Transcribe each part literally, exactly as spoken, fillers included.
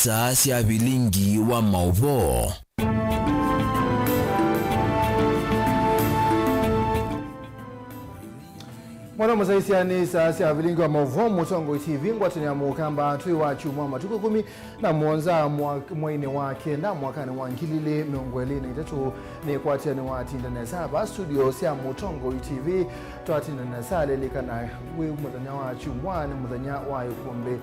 Saa sya vilingi wa maũvoo. Mwana mũsaisya nĩ saa sya vilingi wa maũvoo, Mũtongoi T V, ngwatanĩo ya Mũkamba, twĩ wa kyumwa, matukũ ĩkũmi na mũonza mwa-, mweinĩ wa kenda mwakanĩ wa ngili ilĩ mĩongo ĩlĩ na itatũ. Nĩkwatĩanĩwa atinda nesa va studio sya Mũtongoi T V, twatinda nesa. Lilikana wĩ mũthenya wa kyumwa nĩ mũthenya wa ĩkũmbĩ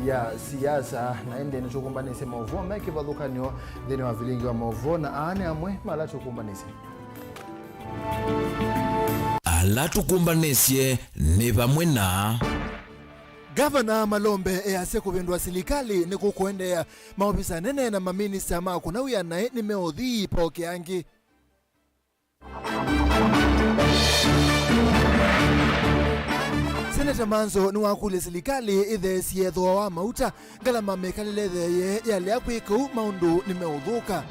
ya siasa, na ĩndĩ nĩtũkũmbanĩsye maũvoo me kĩvathũkany'o nthĩnĩ wa vilingi wa maũvoo, na aa nĩ amwe ma ala tũkũmbanĩsye. Ala tũkũmbanĩsye nĩ vamwe na. Ngavana Malombe easya kũvĩndũa silikalĩ nĩkũkũendeea. Maovisa anene na maminista ma kũna wĩa naĩ nĩmeũthi ipokea angĩ. Seneta Manzo nĩwakũlya silikalĩ ĩtheesye thooa wa mauta, ngalama, mĩkalĩle ĩtheeye, yalea kwĩka ũu maũndũ nĩmeũthũka.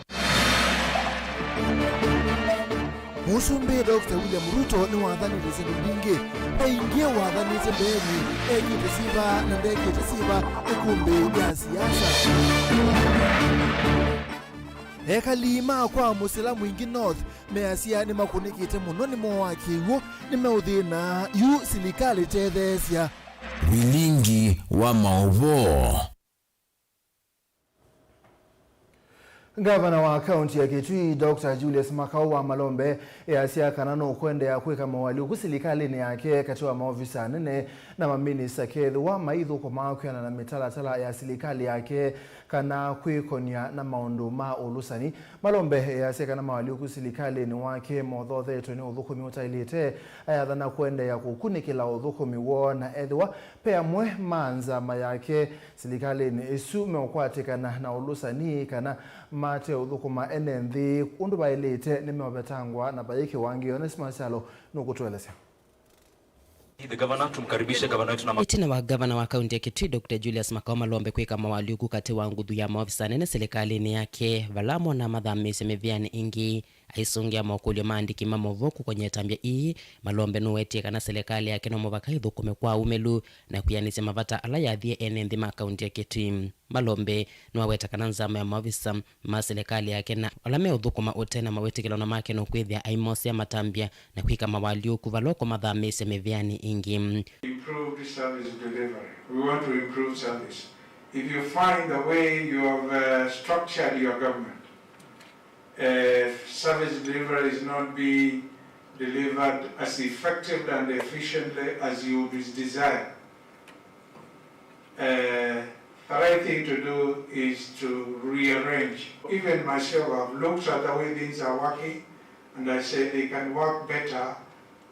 Mũsumbĩ Doctor William Ruto nĩwathanĩte syĩndũ mbingĩ. Ve ingĩ wathanĩte mbeenĩ, ekĩte syĩva na ndekĩte syĩva ĩkũmbĩ ya siasa. Ekali ma kwa Mũsila Mwingi North measya nĩmakũnĩkĩte mũno nĩ moo wa kĩw'ũ, nĩmeũthĩna yu silikalĩ ĩtetheesya. Vilingi wa maũvoo. Ngavana wa kaunti ya Kitui, Doctor Julius Makau wa Malombe, easya kana nũkũendeea kwĩka moalyũku silikalĩnĩ yake katĩ wa maovisa anene na maminista kethĩwa maithũkũma kwĩanana na mĩtalatala ya silikalĩ yake kana kwĩkonya na maũndũ ma ũlũsani. Malombe easya kana moalyũku silikalĩnĩ wake mothothetwe nĩ ũthũkũmi ũtaĩlĩte. Ayathana kũendeea kũkunĩkĩla ũthũkũmi woo, na ethĩwa ve amwe ma nzama yake silikalĩnĩ ĩsu meũkwatĩkana na ũlũsani kana mate ũthũkũma ene nthĩ ũndũ vaĩlĩte, nĩmeũvetangwa na vai kĩwangĩ. Onesmus Kyalo nũkũtũelesya. The governor, tumkaribishe gavana wetu na ma- Ĩtina wa ngavana wa kaunti ya Kitui, Doctor Julius Makau Malombe kwĩka moalyũku katĩ wa nguthu ya maovisa anene silikalĩnĩ yake, vala amwe na mathamisye mĩvĩanĩ ĩngĩ, aisũngĩa mokũlyo ma andĩki ma maũvoo kũkony'a ĩtambya ii, Malombe nũwetie kana silikalĩ yake no mũvaka ĩthũkũme kwa ũmĩlu na kwĩanĩsya mavata ala yathie ene nthĩ ma kaunti ya Kitui. Malombe nĩwaweta kana nzama ya maovisa ma silikalĩ yake na ala meũthũkũma ũte na mawĩtĩkĩlano make nũkwĩthĩa aimosea matambya na kwĩka moalyũku vala ũkũmathamĩĩsya mĩvĩanĩ ĩngĩ. Improved service delivery. We want to improve service. If you find the way you have, uh, structured your government, uh, service delivery is not being delivered as effectively and efficiently as you would desire, uh, the right thing to do is to rearrange. Even myself, I've looked at the way things are working, and I said they can work better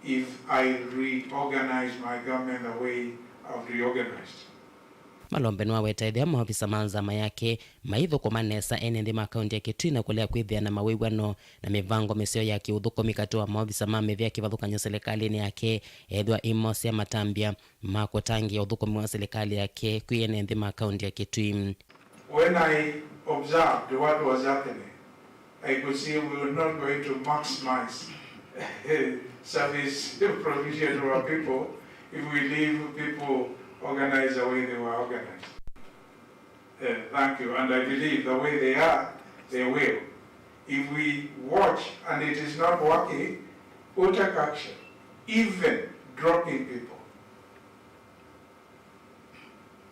if I reorganize my government the way I've reorganized. Malombe nĩwaweta ethĩwa maovisa ma nzama yake maithũkũma nesa ene nthĩ ma kaunti ya Kitui na kũlea kwĩthĩa na mawĩw'ano na mĩvango mĩseo ya kĩũthũkũmi katĩ wa maovisa ma mĩvĩa kĩvathũkany'o silikalĩnĩ yake, ethĩwa ĩmosea matambya ma kũtangĩĩa ũthũkũmi wa silikalĩ yake kwĩ ene nthĩ ma kaunti ya Kitui. When I observed what was happening, I could see we were not going to maximize service provision to our people if we leave people organized the way they were organized. Uh, thank you. And I believe the way they are, they will. If we watch and it is not working, we'll take action, even dropping people.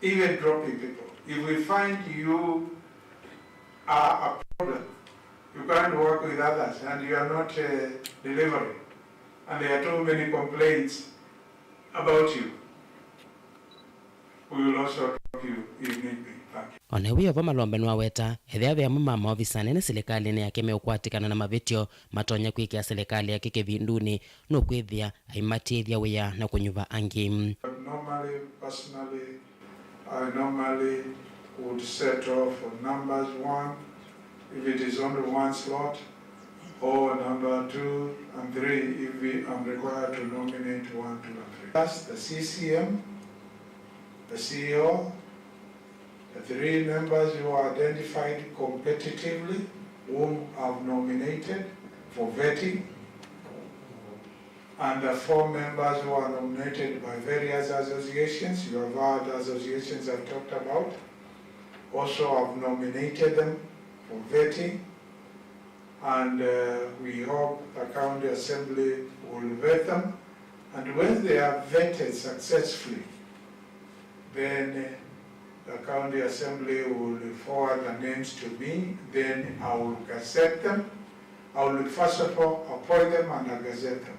Even dropping people. If we find you are a problem, you can't work with others and you are not, uh, delivering, and there are too many complaints about you, we will also drop you if need be. Thank you. O na wĩ o vo, Malombe nĩwaweta ethĩwa ve amwe ma maovisa anene silikalĩnĩ yake meũkwatĩkana na mavĩtyo matonya kwĩkĩa silikalĩ yake kĩvindunĩ, nũkwĩthĩa aimatĩĩthya wĩa na kũnyuva angĩ. But normally, personally, I normally would settle for numbers one, if it is only one slot, or number two and three, if we, I'm required to nominate one, two, and three. That's the C C M, the C E O, the three members who are identified competitively, whom I've nominated for vetting, and the four members who are nominated by various associations. You have heard associations have talked about. Also have nominated them for vetting, and uh, we hope the County Assembly will vet them, and when they are vetted successfully, then uh, the County Assembly will forward the names to me, then I will gazette them. I will first of all appoint them and I'll gazette them.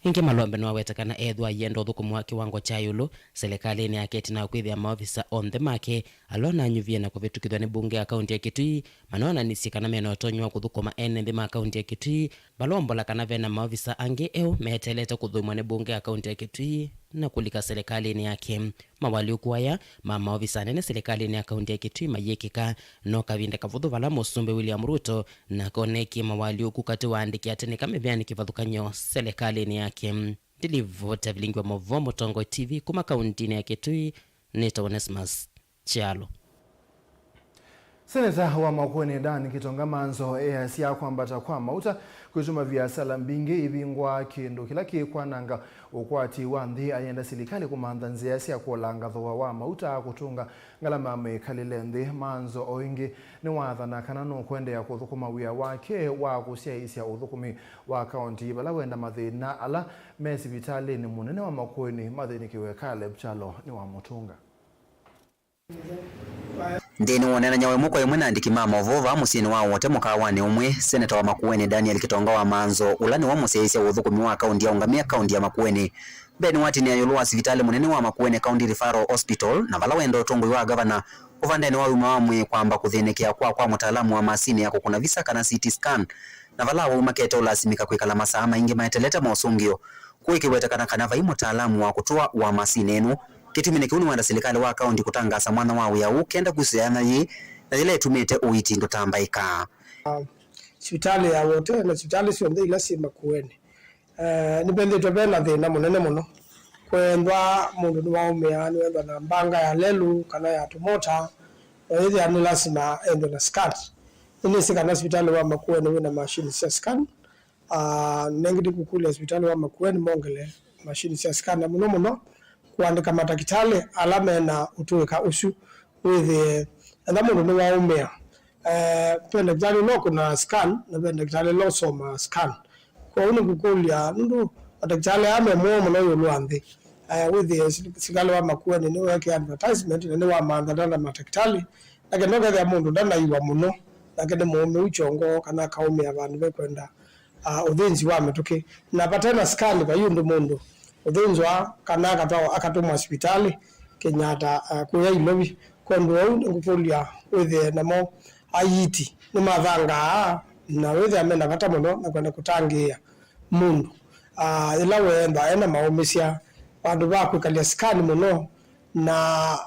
Ĩngĩ, Malombe nĩwaweta kana ethĩwa ayenda ũthũkũmi wa kĩwango kya ĩũlũ silikalĩnĩ yake, ĩtina wa kwĩthĩa maovisa onthe make ala onanyuvie na kũvĩtũkĩthw'a nĩ mbunge ya kaunti ya Kitui, manonanisye kana mena ũtonyi wa kũthũkũma ene nthĩ ma kaunti ya Kitui, vala ombola kana vena maovisa angĩ eũ meteelete kũthũimwa nĩ mbunge ya kaunti ya Kitui na kũlika silikalĩnĩ yake. Mawalyũku aya ma maovisa anene silikalĩnĩ ya kaunti ya Kitui mayĩkĩka no kavinda kavũthũ vala Mũsumbĩ William Ruto nake oneekie mawalyũku katĩ wa aandĩki ate nĩ kamĩvĩanĩ kĩvathũkany'o silikalĩnĩ yake. Ndilivota vilingi wa maũvoo Mũtongoi T V kuma kauntinĩ ya Kitui, nĩtawa Onesmus Kyalo. Seneta wa Makueni Dan Kitonga Manzo easya kwambata kwa mauta kwĩtuma viasala mbingĩ ivingwa, kĩndũ kĩla kĩkwananga ũkwati wa nthĩ. Ayenda silikalĩ kũmantha nzĩa sya kũolanga thooa wa mauta kũtũnga ngalama mĩkalĩle nthĩ. Manzo o ĩngĩ nĩwathana kana nũkũendeea kũthũkũma wĩa wake wa kũsyaĩĩsya ũthũkũmi wa kaunti vala wenda mathĩna ala me sivitalĩnĩ mũnene wa Makueni mathĩnĩkĩwe. Caleb Kyalo nĩwamũtũnga. Nthĩnĩ wa ũneenany'a wa ĩmwe kwa ĩmwe na andĩki ma maũvoo vaa mũsyĩnĩ wa Wote mũkaawanĩ ũmwe, seneta wa Makueni Daniel Kitonga wa Manzo, ũla nĩwe mũsyaĩĩsya wa ũthũkũmi wa kaunti ya ũngamĩa kaunti ya Makueni, mbee nĩwatinĩa ĩũlũ wa sivitalĩ mũnene wa Makueni County Referral Hospital, na vala wenda ũtongoi wa gavana ũvandenĩ wa ũima wa mwĩĩ kwamba kũthĩnĩkĩa kwa kwa mũtaalamu wa masinĩ ya kũkũna visa kana C T scan, na vala aũu makete ũlasimĩka kwĩkala masaa maingĩ maetelete mosũngĩo. Kũĩ kĩweta kana kana vai mũtaalamu wa kũtũa wa masinĩ ĩno. Kĩtumi nĩ kĩu nĩwenda silikalĩ wa kaunti kũtangaasa mwanya wa wĩa ũũ kenda kusĩ yanya yĩĩ na yĩla ĩtumĩte ũiiti ndũtambaĩkaa. Sivitalĩ ya Wote na sivitalĩ syonthe ila syĩ Makueni, eh, nĩvethĩtwe ve na thĩna mũnene mũno. Kwendwa mũndũ nĩwaũmĩaa, nĩwendwa na mbanga ya lelũ kana ya tũmota, na yĩthĩa nĩ lasima endwe na scan. Nĩnĩsĩ kana sivitalĩ wa Makueni wĩ na mashini sya scan. Ah, nengĩ nĩkũkũlya sivitalĩ wa Makueni mongele mashini sya scan, na mũno mũno kũandĩka matakĩtalĩ ala mena ũtũĩka ũsu. Wĩthĩe etha mũndũ nĩwaũmĩa, eh, ve ndakĩtalĩ ũla ũkũnaa scan na ve ndakĩtalĩ ũla ũsomaa scan. Kwoou nĩngũkũlya, nũndũ matakĩtalĩ aa me mũo mũno ĩũlũ wa nthĩ, eh, wĩthĩe si-, sikalĩ wa Makueni nĩweekĩa advertisement na nĩwamanthana na matakĩtalĩ, na kenda ũkethĩa mũndũ ndanaiwa mũno, nake nĩ mũũmĩu kyongo kana akaũmĩa vandũ vekwenda, ah, ũthĩnzi wa mĩtũkĩ. Na vate na scan vai ũndũ mũndũ ũthĩnzwa kana akatwawa, akatũmwa sivitalĩ Kenyatta, ah, kũya Ilovi. Kwondũ ũu nĩngũkũlya wĩthĩe namo aiiti nĩmathangaa na wĩthĩa mena vata mũno na kwenda kũtangĩĩa mũndũ, ah, yĩla weethwa ena maũmĩsya vandũ va kwĩkalya scan mũno na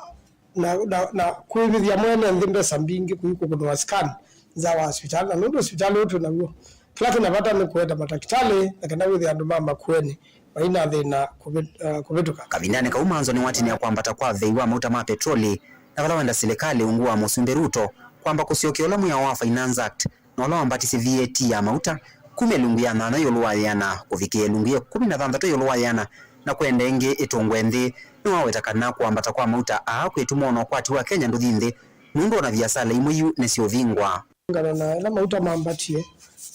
na, na, na kũĩvĩthya mwene nthĩ mbesa mbingĩ kũi kũkũnĩwa scan nza wa sivitalĩ. Na nũndũ sivitalĩ ũũ twĩ naw'o, kĩla kĩna vata nĩ kũete matakĩtalĩ na kana wĩthĩa andũ ma Makueni mai na thĩna kũvĩ-, eh, kũvĩtũka. Kavindanĩ kau Manzo nĩwatinĩa kwambata kwa vei wa mauta ma petroli, na vala wenda silikalĩ ungu wa Mũsumbĩ Ruto kwamba kũsyokea ũla mwĩao wa Finance Act na ũla wambatisye V A T ya mauta kuma ĩlungu ya nyanya ĩũlũ wa yĩana kũvikĩa ĩlungu ya ĩkũmi na thanthatũ ĩũlũ wa yĩana, na kwenda ĩngĩ ĩtũngwe nthĩ. Nĩwaweta kana kũambata kwa mauta aa kwĩtuma ona ũkwati wa Kenya ndũthi nthĩ, nũndũ ona viasala imwe yu nĩsyũvingwa. Kũlingana na ĩla mauta mambatie,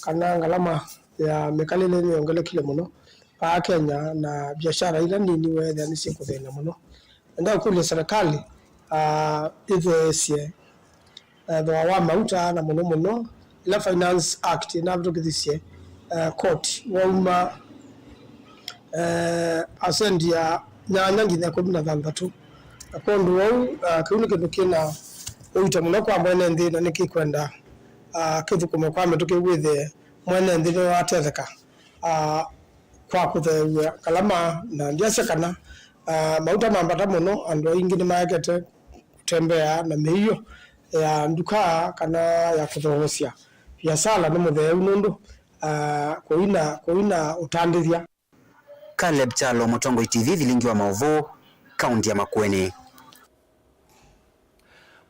kana ngalama ya mĩkalĩle nĩyongelekile mũno vaa Kenya, na viasala ila nini weethĩa nĩsyĩkũthĩna mũno. Nenda kũkũlya serikali, ah, ĩtheesye eh, thooa wa mauta, na mũno mũno ĩla Finance Act ĩnavĩtũkĩthisye, eh, court wauma, eh, asendi ya nyanya nginya ĩkũmi na thanthatũ. Na kwondũ wau, ah, kĩu nĩ kĩndũ kĩna ũito mũno kwa mwene nthĩ, na nĩkĩkwenda, ah, kĩthũkũme kwa mĩtũkĩ wĩthĩe mwene nthĩ nĩwatetheka, ah, kwa kũtheew'a ngalama, na ndyasya kana, ah, mauta mambata mũno, andũ aingĩ nĩmaekete kũtembea na mĩio ya nduka kana ya kũthoosya viasala nĩ mũtheu nũndũ, ah, kũina, kũina ũtandĩthya. Caleb Kyalo, Mũtongoi T V, vilingi wa maũvoo, kaunti ya Makueni.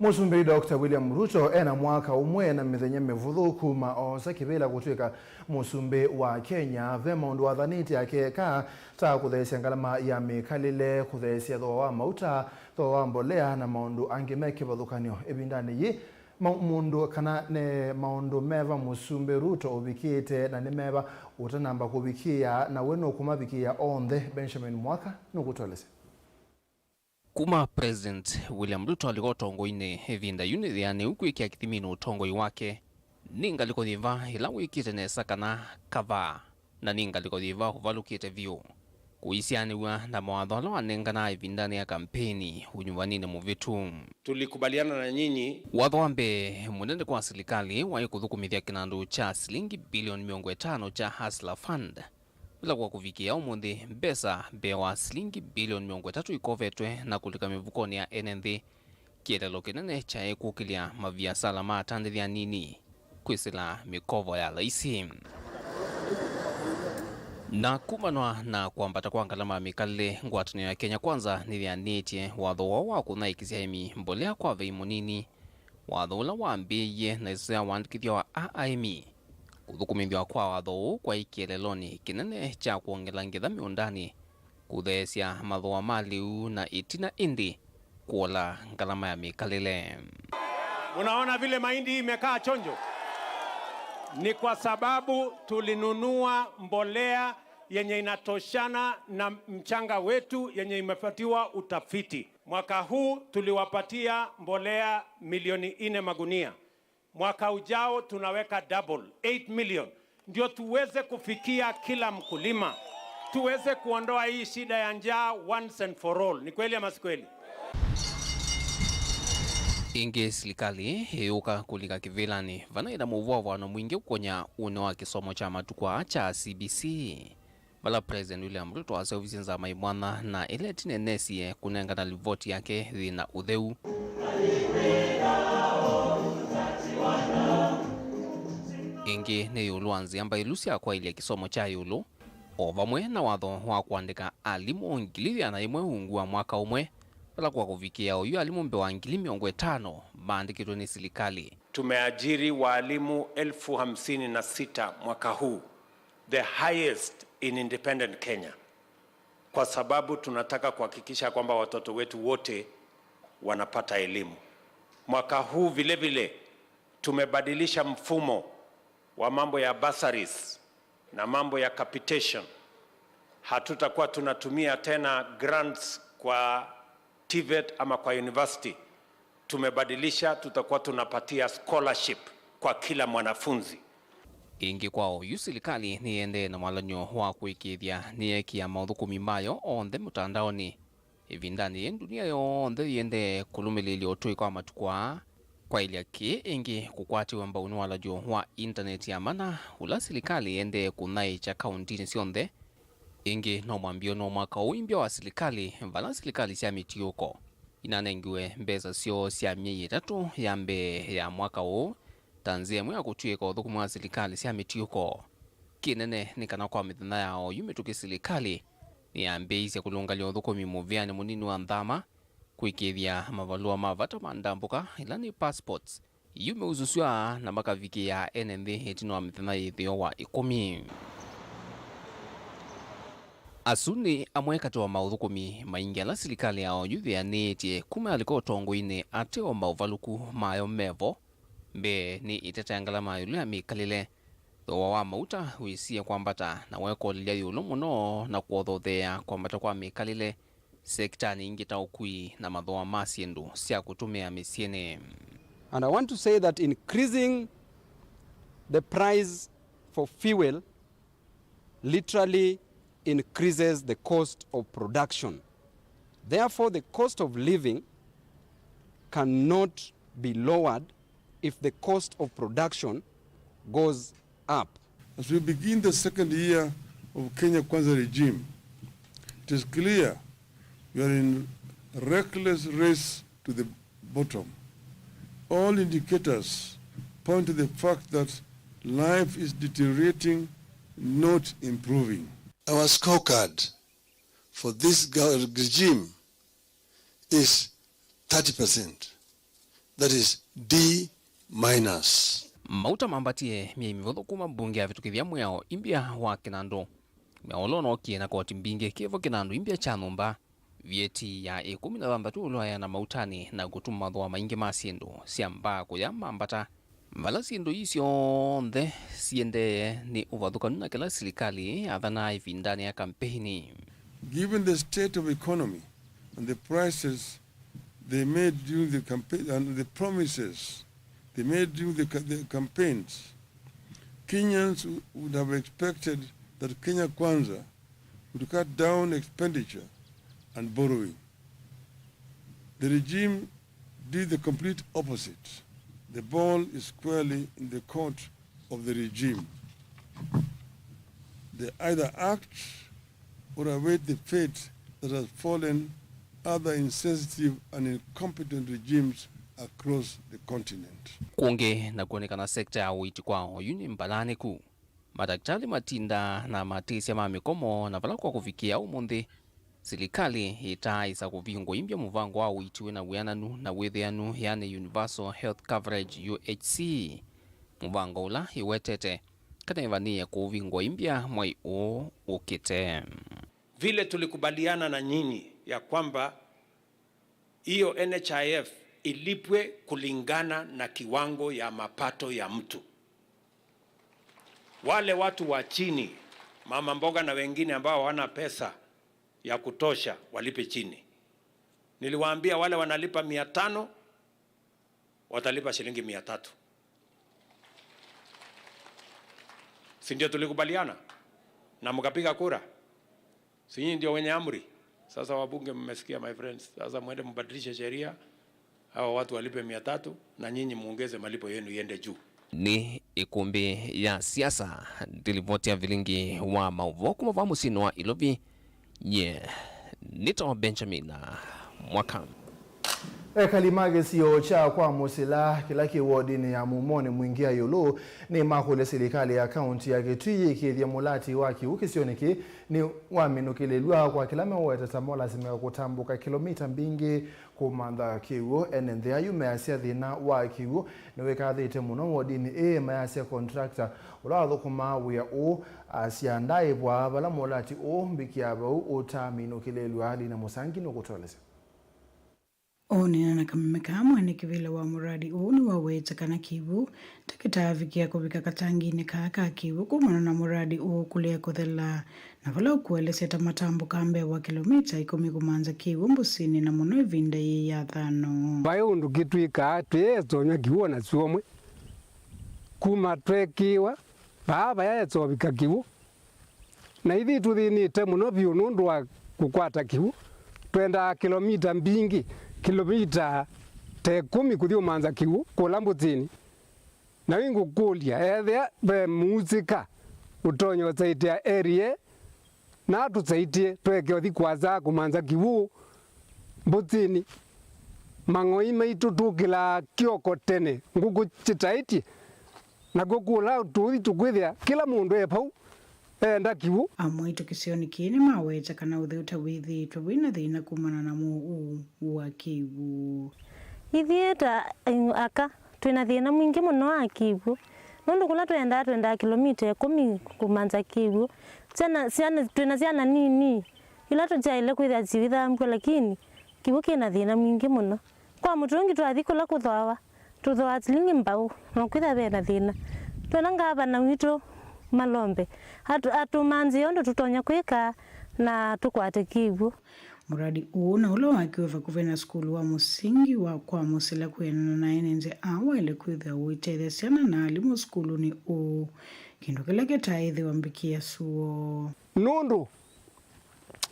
Mũsumbĩ Doctor William Ruto ena mwaka ũmwe na mĩthenya mĩvũthũ kuma oosa kĩvĩla kũtw'ĩka mũsumbĩ wa Kenya. Ve maũndũ wathanĩte akeka, ta kũtheesya ngalama ya mĩkalĩle, kũtheesya thooa wa mauta, thooa wa mbolea na maũndũ angĩ me kĩvathũkany'o. Ĩvindanĩ yĩĩ, ma-, mũndũ kana nĩ maũndũ meva mũsumbĩ Ruto ũvikĩte na nĩ meva ũtanamba kũvikĩa, na we nũkũmavikĩa onthe? Benjamin Mwaka nũkũtũelesya. Kuma President William Ruto alika ũtongoinĩ, ĩvinda yu nĩthĩanĩu kwĩkĩa kĩthiminĩ ũtongoi wake, nĩ ngalĩko yĩva ĩla wĩkĩte nesa kana kavaa, na nĩ ngalĩko yĩva ũvalũkĩte vyũ? Kũisianĩw'a na mawatho ala wanenganaa ĩvindanĩ ya kampeni ũnyuvaninĩ mũvĩtu. Tulikubaliana na nyinyi. Watho wa mbee mũnene kwa silikalĩ waĩ kũthũkũmĩthya kĩnandũ kya silingi bilioni mĩongo ĩtano kya Hustler Fund. Ĩla kwa kũvikĩa ũmũnthĩ, mbesa mbee wa silingi bilioni mĩongo ĩtatũ ikovetwe na kũlika mĩvukonĩ ya ene nthĩ, kĩeleelo kĩnene kyaĩ kũkĩlya maviasala ma atandĩthya anini kwĩsĩla mĩkovo ya laisi. Na kumanwa na kwambata kwa ngalama ya mĩkalĩle, ngwatanĩo ya Kenya Kwanza nĩyĩanĩtye watho woo wa kũthaĩkĩsya aĩmi mbolea kwa vei mũnini, watho ũla wambĩĩie na ĩsoya waandĩkĩthya wa a aĩmi, kũthũkũmĩthw'a kwa watho ũũ kwaĩ kĩeleelonĩ kĩnene kya kwongela ngetha mĩũndanĩ, kũtheesya mathooa ma lĩu na ĩtina ĩndĩ kũola ngalama ya mĩkalĩle. Munaona vile mahindi hii imekaa chonjo? Ni kwa sababu tulinunua mbolea yenye inatoshana na mchanga wetu yenye imepatiwa utafiti. Mwaka huu tuliwapatia mbolea milioni nne magunia. Mwaka ujao tunaweka double, eight million, ndio tuweze kufikia kila mkulima, tuweze kuondoa hii shida ya njaa once and for all. Ni kweli ama si kweli? Ĩngĩ, silikalĩ ĩyũka kũlika kĩvĩlanĩ vana ĩna mũvwavwano mwingĩ ũkonya ũnĩ wa kĩsomo kya matukũ aa kya C B C. Vala President William Ruto aseũvisye nzama imwanya na ĩla ĩtina enesie kũnengana livoti yake yĩ na ũtheu. Ĩngĩ nĩ ĩũlũ wa nzĩa mbaĩlu sya kwaĩlya kĩsomo kya ĩũlũ, o vamwe na watho wa kũandĩka alimũ ngili ĩana yĩmwe ungu wa mwaka ũmwe, vala kwa kũvikĩa oyu alimũ mbee wa ngili mĩongo ĩtano maandĩkĩtwe nĩ silikalĩ. Tumeajiri waalimu elfu hamsini na sita mwaka huu, the highest in independent Kenya, kwa sababu tunataka kuhakikisha kwamba watoto wetu wote wanapata elimu. Mwaka huu vile vile tumebadilisha mfumo wa mambo ya bursaries na mambo ya capitation. Hatutakuwa tunatumia tena grants kwa TVET ama kwa university. Tumebadilisha, tutakuwa tunapatia scholarship kwa kila mwanafunzi. Ĩngĩ kwa oyu, silikalĩ nĩyĩendee na mwalany'o wa kũĩkĩĩthya nĩyekĩa maũthũkũmi mayo onthe mũtandaonĩ. Ĩvindanĩ yĩĩ, ndunia yonthe yĩendee kũlũmĩlĩĩlya ũtũĩka wa matukũ aa, kwaĩlya kĩĩ ĩngĩ kũkwatĩwe mbau nĩ walany'o wa intaneti ya mana, ũla silikalĩ yĩendee kũthaĩkya kaũntinĩ syonthe. Ĩngĩ no mwambĩĩo no mwaka ũũ imbya wa silikalĩ, vala silikalĩ sya mĩtiũko inanengiwe mbesa syoo sya myei ĩtatũ ya mbee ya mwaka ũũ, ta nzĩa ĩmwe ya kũtw'ĩĩka ũthũkũmi wa silikalĩ sya mĩtiũko. Kĩnene nĩ kana kwa mĩthenya ya oyu mĩtũkĩ silikalĩ nĩyambĩĩisye kũlũngalya ũthũkũmi mũvĩanĩ mũnini wa nthama, kwĩkĩĩthya mavalũa ma vata ma ndambũka, ĩla nĩ passports, yu meũsusw'a na makavikĩa ene nthĩ ĩtina wa mĩthenya yĩthĩo wa ĩkũmi. Asu nĩ amwe katĩ wa maũthũkũmi maingĩ ala silikalĩ ya oyu yĩanĩĩtye kuma yalika ũtongoinĩ ate o maũvalũku mayo mevo. Mbee nĩ ĩtete ya ngalama ĩũlũ ya mĩkalĩle. Thooa wa mauta wĩsie kwambata na wekolelya ĩũlũ mũno na kũothotheea kwambata kwa mĩkalĩle sektanĩ ingĩ ta ũkui na mathooa ma syĩndũ sya kũtũmĩa mĩsyĩnĩ. And I want to say that increasing the price for fuel literally increases the cost of production. Therefore, the cost of living cannot be lowered if the cost of production goes up. As we begin the second year of Kenya Kwanza regime, it is clear we are in reckless race to the bottom. All indicators point to the fact that life is deteriorating, not improving. Our scorecard for this go-, regime is thirty percent. that is D minus. Mauta mambatie myei mĩvũthũ kuma mbunge yavĩtũkĩthya mwĩao imbya wa kĩnandũ. Mĩao ũla ũnookie na koti mbingĩ kĩvo kĩnandũ imbya kya nyũmba. Vyeti ya ĩkũmi na thanthatũ ũlwaeana mautanĩ na kũtuma mathũa maingĩ ma syĩndũ sya mbaa kũya mambata, vala syĩndũ ii syonthe siendee nĩ ũvathũkanu na kĩla silikalĩ yathanaa ĩvindanĩ ya kampeini. Given the state of economy and the prices they made during the campaign and the promises they made during the, ca- the campaigns, Kenyans would have expected that Kenya Kwanza would cut down expenditure and borrowing. The regime did the complete opposite. The ball is squarely in the court of the regime. They either act or await the fate that has fallen other insensitive and incompetent regimes across the continent. Kũngĩ na kwonekana sekta ya ũiiti kwa oyu nĩ mbalanĩku. Madaktalĩ matindaa na matĩsya ma mĩkomo, na vala kwa kũvikĩa ũmũnthĩ, silikalĩ ĩtaaĩsa kũvingũa imbya mũvango wa ũiiti wĩna wĩananu na wĩthĩanu, yani Universal Health Coverage, U H C, mũvango ũla ĩwetete kana ĩvanĩĩe kũũvingũa imbya mwei ũũ ũkĩte. Vile tulikubaliana na nyinyi ya kwamba hiyo N H I F ilipwe kulingana na kiwango ya mapato ya mtu. Wale watu wa chini, mama mboga na wengine ambao hawana pesa ya kutosha, walipe chini. Niliwaambia wale wanalipa mia tano watalipa shilingi mia tatu. Si ndio tulikubaliana? Na mkapiga kura? Si nyinyi ndio wenye amri? Sasa wabunge mmesikia, my friends. Sasa mwende mbadilishe sheria, hawa watu walipe mia tatu na nyinyi muongeze malipo yenu iende juu. Nĩ ĩkũmbĩ ya siasa. Ndilivoti ya vilingi wa maũvoo kuma vaa mũsyĩnĩ wa Ilovi. Nye nĩtawa Benjamin Mwaka. Ekali ma kĩsio kya Kwa Mũsila, kĩla kĩ wodinĩ ya Mumonĩ Mwingĩa ĩũlũ, nĩmakũlya silikalĩ ya kaunti ya Kitui yĩkĩĩthye mũlati wa kĩw'ũ kĩsionĩ kĩĩ nĩwaminũkĩlĩlw'a kwa kĩla meweta ta molasima ya kũtambũka kĩlomita mbingĩ kũmantha kĩw'ũ. Ene nthĩ ayu measya thĩna wa kĩw'ũ nĩwĩkathĩte mũno wodinĩ ĩĩ, mayasya contractor ũla wathũkũmaa wĩa ũũ asya ndaaĩvwa vala mũlati ũũ mbikĩa vau ũtaaminũkĩlĩlw'a. Lina Mũsangi nũkũtũelesya. Oonena na kameme kaa, mwene kĩvĩla wa mũradi ũũ nĩwaweta kana kĩw'ũ ta kĩtaavikĩa kũvika katanginĩ kaa ka kĩw'ũ kumana na mũradi ũũ kũlea kũthela, na vala ũkũelesya ta matambũkaa mbee wa kĩlomita ĩkũmi kũmantha kĩw'ũ mbũsinĩ, na mũno ĩvinda yĩĩ ya thano. Vai ũndũ kĩtw'ĩkaa twĩetonyw'a kĩw'ũ o na syũmwe kuma tweekĩĩwa vaa vaya etovika kĩw'ũ. Na ithyĩ tũthĩnĩte mũno vyũ nũndũ wa kũkwata kĩw'ũ. Twendaa kĩlomita mbingĩ, kĩlomita ta ĩkũmi kũthi ũmantha kĩw'ũ kũla mbũtinĩ. Na yu ngũkũlya, ethĩa ve muusika ũtonya ũsaitĩa area, na atũsaitĩe tweke ũthi kũasa kũmantha kĩw'ũ mbũtinĩ. Mang'oi maitũ tũkĩlaa kĩoko tene, ngũkũ kĩtaĩtye, nakw'o kũla tũũthi tũkwĩthĩa kĩla mũndũ e vau eenda kĩw'ũ. Amwe aitũ kĩsionĩ kĩĩ nĩmaweta kana ũtheu ta wĩthĩĩtwe wĩ na thĩna kumana na mũuo ũũ wa kĩw'ũ. Ithyĩ ta aka twĩ na thĩna mwingĩ mũno wa kĩw'ũ, nũndũ kũla twendaa, twendaa kĩlomita ĩkũmi kũmantha kĩw'ũ. Syana, syana, twĩ na syana nini ila tũtyaĩle kwĩthĩa syĩithambw'a, lakini kĩw'ũ kĩ na thĩna mwingĩ mũno. Kwa mũtũngi twathi kũla kũthooawa, tũthooaa silingi mbaũ, na kwĩthĩa ve na thĩna. Twenda ngavana witũ Malombe atũ-, atũmanthĩe ũndũ tũtonya kwĩka na tũkwate kĩw'ũ. Mũradi ũũ na ũla wakiwe vakuvĩ na sukulu wa mũsingi wa Kwa Mũsila kwĩanana na ene nthĩ aa waĩle kwĩthĩwa ũitethya syana na alimũ sukulunĩ ũũ, kĩndũ kĩla kĩtaaĩthĩwa mbikĩa suo. Nũndũ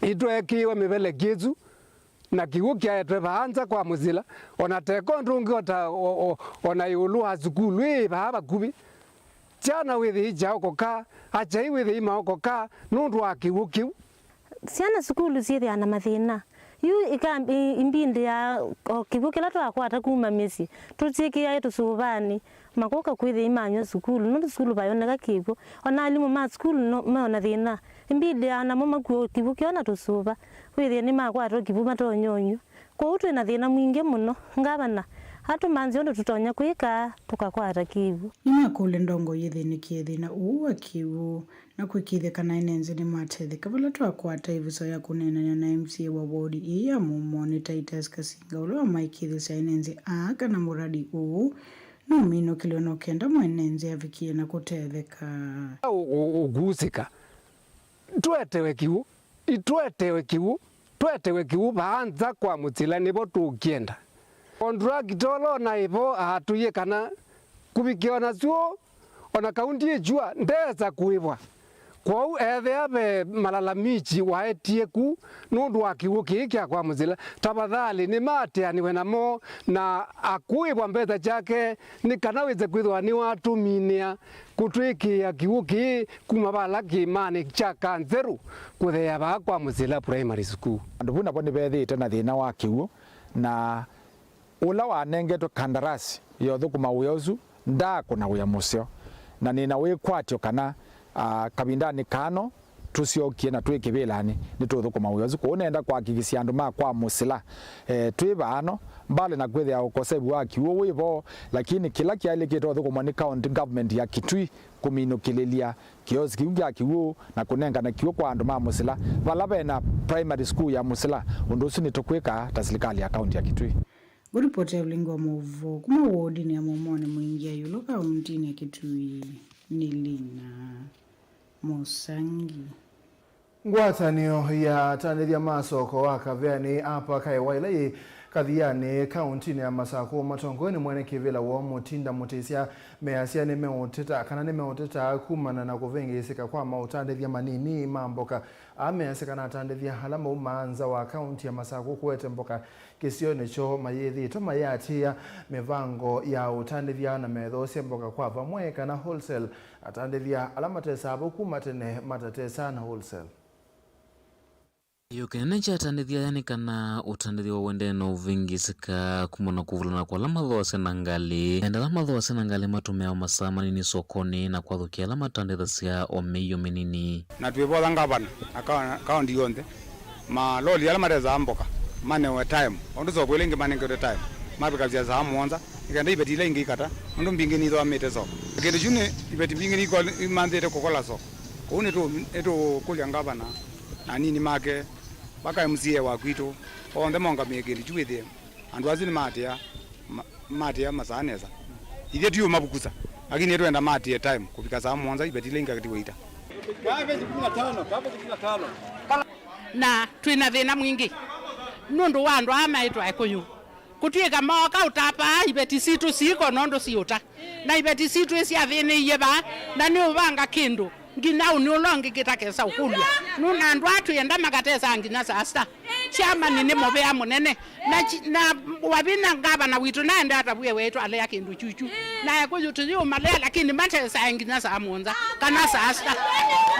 itweekĩiwe mĩveleki ĩsu, na kĩw'ũ kyaetwe vaa nza Kwa Mũsila, o na teka ũndũ ũngĩ o ta, o, o, o na ĩũlũ wa sukulu ĩĩ vaa vakuvĩ. Syana wĩthĩi kyaokoka, akyai wĩthĩi maokoka nũndũ wa kĩw'ũ kĩu. Syana sukulu syĩthĩaa na mathĩna. Yu ĩka-, ĩ-, imbindi ya o kĩw'ũ kĩla twakwata kuma mĩsyĩ, tũkyĩkĩae tũsũvanĩ, makoka kwĩthĩi manyw'a sukulu, nũndũ sukulu vayoneka kĩw'ũ. O na alimũ ma sukulu no, meona thĩna. Imbindi ya namo makuo kĩw'ũ kĩo na tũsũva, wĩthĩe nĩmakwatwa kĩw'ũ matonya ũnyw'a. Kwoou twĩ na thĩna mwingĩ mũno. Ngavana atũmanthye ũndũ tũtonya kwĩka tũkakwata kĩw'ũ. Nĩnakũlya ndongoi yĩthĩnĩkĩe thĩna ũũ wa kĩw'ũ na kwĩkĩĩthya kana ene nzĩ nĩmatetheka vala twakwata ĩvuso ya kũneenany'a na M C A wa wodi ĩĩ ya Mũmonĩ, Titus Kasinga, ũla wamaĩkĩĩthasya ene nzĩ aa kana mũradi ũũ nũminũkĩlwe no kenda mwene nzĩ avikĩe na kũtetheka. Ũ-, ũ-, ũkuusĩka. Twetewe kĩw'ũ, itwetewe kĩw'ũ, twetewe kĩw'ũ vaa nza kwa Mũsila nĩvo tũũkĩenda. Contractor ũla ũnaĩ vo aatwĩie kana kũvikĩa o na syũũ, o na kaunti ĩkyua ndeesa kũĩvwa. Kwoou ethĩa ve malalamishi waetie ku nũndũ wa kĩw'ũ kĩĩ kya kwa Mũsila, tafadhali nĩmaatĩanĩwe namo na akũĩvwa mbesa syake nĩ kana wĩse kwĩthĩwa nĩwatũminĩa kũtwĩkĩĩa kĩw'ũ kĩĩ kuma vala kĩĩmanĩ kya Kanzerũ kũtheea vaa kwa Mũsila Primary School. Andũ vu navo nĩvethĩĩte na thĩna wa kĩw'ũ, na ũla wanengetwe kandarasi ya ũthũkũma wĩa ũsu ndaakũna wĩa mũseo, na nĩ na wĩkwatyo kana, a, kavindanĩ kano tũsyokie na twĩ kĩvĩlanĩ, nĩtũũthũkũma wĩa ũsu. Kwoou nenda kũhakikisya andũ ma kwa Mũsila, eh, twĩ vaano, mbali na kwĩthĩa ũkosevu wa kĩw'ũ wĩ vo, lakini kĩla kĩaĩlĩkĩte ũthũkũmwa nĩ county government ya Kitui kũminũkĩlĩlya kĩosi kĩu kya kĩw'ũ na kũnengane kĩw'ũ kwa andũ ma Mũsila vala ve na primary school ya Mũsila. Ũndũ ũsu nĩtũkwĩka ta silikalĩ ya kaunti ya Kitui. Ngũripoti ya ũlingi wa maũvoo kuma wodinĩ ya Mũmonĩ Mwingĩ ya ĩũlũ kauntinĩ ya Kitui nĩ Lina Mũsangi. Ngwatanĩo ya atandĩthya ma soko wa Kaveanĩ, apa Kaewa, ĩla yĩ Kathianĩ, kauntinĩ ya Masakũ, matongoew'e nĩ mwene kĩvĩla woo Mũtinda Mũtĩsya, measya nĩmeũteta kana nĩmeũteta kumana na kũvĩngĩĩsĩka kwa maũtandĩthya manini ma mboka. Aa measya kana atandĩthya ala maumaa nza wa kaunti ya Masakũ kũete mboka kĩsionĩ kyoo mayĩthĩĩtwe mayĩatĩĩa mĩvango ya ũtandĩthya na methoosya mboka kwa vamwe kana wholesale. Atandĩthya ala matesaa vau kuma tene matatesa na wholesale. Kĩĩo kĩnene kya atandĩthya aya nĩ kana ũtandĩthya ũendee na ũvĩngĩĩsĩka kumana na kũvulana kwa ala mathooasya na ngalĩ. Enda ala mathooasya na ngalĩ matũmĩawa masaa manini sokonĩ na kwathũkĩa ala matandĩthasya o mĩio mĩnini. Na twĩvoya ngavana na ka-, kaũnti yonthe, maloli ala matesaa mboka manewe time, ũndũ soko ĩla ĩngĩ manengetwe time, mavikasya saa mũonza, nĩ kenda iveti ila ingĩ ikata, nũndũ mbingĩ nithũamĩte soko. Kĩndũ kyu nĩ iveti mbingĩ niko-, imanthĩte kũkola soko. Kwoou nĩtũ-, nĩtũkũlya ngavana na anini make vaka M C A wa kwitũ, onthe maũngamĩe kĩndũ kyu wĩthĩe andũ asu nĩmaatĩĩa, ma-, maatĩĩa masaa nesa. Ithyĩ tũiũmavukusa, lakini nĩtwenda maatĩĩe time kũvika saa mũonza, iveti ila ingĩ ikatiwa ita. Na twĩ na thĩna mwingĩ nũndũ wa andũ aa maĩtwa Ekũyũ. Kũtw'ĩka mooka ũtapaa iveti sitũ siiko nũndũ siũta, na iveti sitũ ĩsyathĩnĩie vaa, na nĩũvanga kĩndũ nginya ũnĩ ũla ũngĩ kĩtakesa ũkũlw'a. Nũndũ andũ aa twĩenda makatesaa nginya saa sita. Chairman nĩ mũvea mũnene. Na chi-, na Wavinya ngavana witũ naende atavw'e weetũ alea kĩndũ kyukyu. Na Ekũyũ tũyĩũmalea, lakini matesae nginya saa mũonza kana saa sita.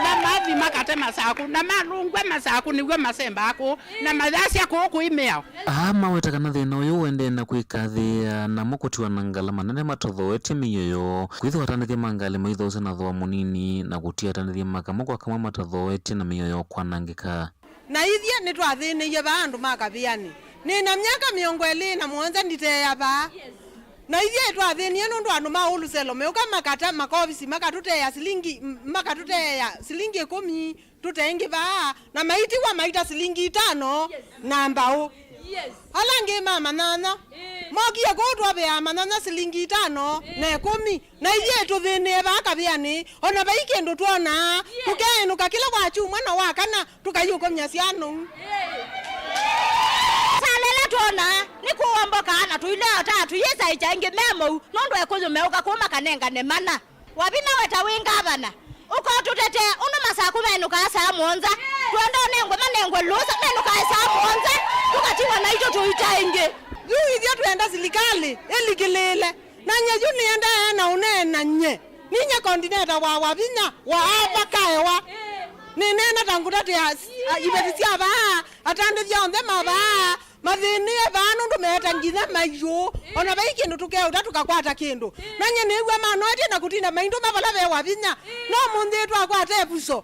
Na mathi makate masakũ, na malũngw'a masakũ nĩw'o masembaa kũũ, na mayasya kũũ kwĩ mĩao. Aa maweta kana thĩna ũyũ ũendee na kwĩkathĩĩa namo kũtiwa na ngalama nene matothoetye mĩio yoo, kwĩthĩwa atandĩthya ma ngalĩ maithoosya na thooa mũnini, na kũtia atandĩthya ma kamwe kwa kamwe matothoetye na mĩio yoo kwanangĩka. Na ithyĩ nĩtwathĩnĩie vaa andũ ma Kavianĩ. Nĩ na myaka mĩongo ĩlĩ na mũonza nditeea vaa. Na ithyĩ twathĩnie nũndũ andũ ma wholesale meũka makata makovisi makatũteea silingi, m-, makatũteea silingi ĩkũmi tũte ĩngĩ vaa, na maitiwa maita silingi itano na mbaũ. Ala angĩ ma manyanya mokie kũu twavĩaa manyanya silingi itano na ĩkũmi. Na ithyĩ tũthĩnĩe vaa Kavianĩ, o na vai kĩndũ twonaa, tũkeĩnũka kĩla wakyumwa na wakana, tũkaiũkomya syana ũu. Sala ĩla twonaa, nĩ kũombokaa na tũileota tũyĩsa ĩkya ĩngĩ me mou, nũndũ Ekũyũ meũka kũu makanengane mana. Wavinya weta wĩ ngavana, ũka ũtũtetee ũndũ masakũ menũkaa saa mũonza. Twenda ũnengwe manengwe lũsa, menũkae saa mũonza, tũkatiwa naitũ tũita ĩngĩ. Yu ithyĩ twenda silikalĩ ĩlikĩlĩĩle. Na nye yu nĩendaa na ũneena nye. Ninye kondineta wa Wavinya wa ava Kaewa. Nĩneena ta ngũtatĩa s-, a, iveti sya vaa, atandĩthya onthe ma vaa, mathĩnĩe vaa nũndũ meeta nginya maiũ. O na vai kĩndũ tũkeũta tũkakwata kĩndũ. Na nye nĩw'a manoetye na kũtinda maindũma vala ve Wavinya. No mũnthĩ twakwata ĩvuso.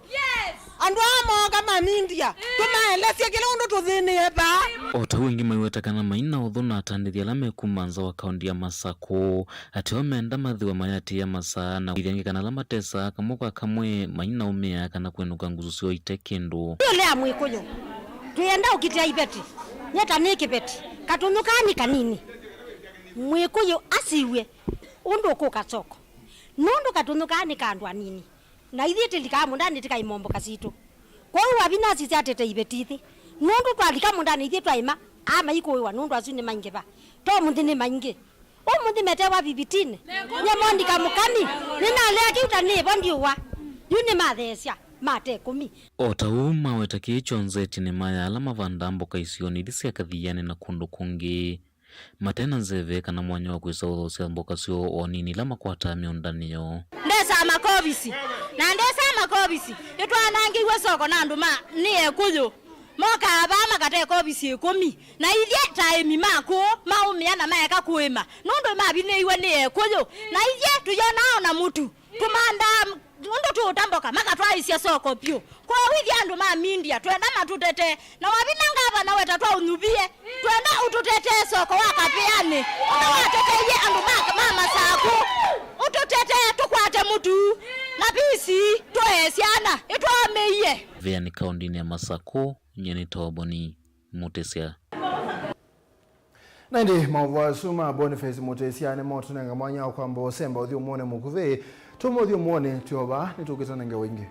Andũ aa mooka mamindya, tũmaelesye kĩla ũndũ tũthĩnĩe vaa. O ta ũu ĩngĩ maiweta kana mai na ũthũ na atandĩthya ala me kuma nza wa kaũnti ya Masakũ, atĩ o menda mathiwa mayatĩĩa masaa na kũĩthya ĩngĩ kana ala matesaa kamwe kwa kamwe mai na ũmĩa kana kwenũka ngusu syoo ite kĩndũ. Ĩũlũ ya Mwĩkũyũ, twĩenda ũkitĩa iveti, nyie ta nĩ kĩveti, katũnyũ kaa nĩ kanini. Mwĩkũyũ asiw'e ũndũ ũkũka soko, nũndũ katũnyũ kaa nĩ ka andũ anini. Na ithyĩ tĩlikaa mũndanĩ tĩkaima mboka sitũ. Kwoou wavinya asisya atete iveti ithi. Nũndũ twalika mũndanĩ ithyĩ twaima, aa maikũĩwa nũndũ asu nĩ maingĩva. To mũnthĩ nĩ maingĩ. Ũmũnthĩ metewa vivitinĩ. Nyie mondika mũkani. Nĩnalea kĩu ta nĩvo ndiũwa. Yu nĩmatheesya. Mate ĩkũmi. O ta ũu maweta kĩĩ kyonthe ĩtina maya ala mavandaa mboka isionĩ ithi sya Kathianĩ na kũndũ kũngĩ. Mate na nzeve kana mwanya wa kwĩsa ũthoosya mboka syoo o nini ila makwataa mĩũndanĩ yoo. Ndesaa makovisi, na ndesaa makovisi, nĩtwanangĩiwe soko na andũ ma nĩ Ekũyũ. Mokaa vaa makate kovisi ĩkũmi, na ithyĩ ta aĩmi ma kũũ maũmĩa na maeka kũĩma, nũndũ mavinĩiwe nĩ Ekũyũ, na ithyĩ tũyonaa o na mũtu. Tũmandaa nũndũ tũũta mboka, makatwaĩsya soko vyũ. Kwoou ithyĩ andũ ma Mindia, twenda matũtetee. Na wavinya ngavana weta twaũnyuvie, twenda ũtũtetee soko wa Kathianĩ. Ũndũ wateteie andũ ma, ma Masakũ. Ũtũtetee tũkwate mũtu. Na visi, tũee syana, ĩtwaũmĩie. Veanĩ kaũndĩnĩ ya Masakũ, nyie nĩ Toboni Mũtĩsya. Na ĩndĩ maũvoo asu ma Boniface Mũtĩsya nĩmotũnenga mwanya wa kwamba ũsemba ũthyũmũonĩ mũkuvĩ. Tuma ũthyũmũonĩ, twĩ o vaa, nĩtũkĩtanenge wĩngĩ.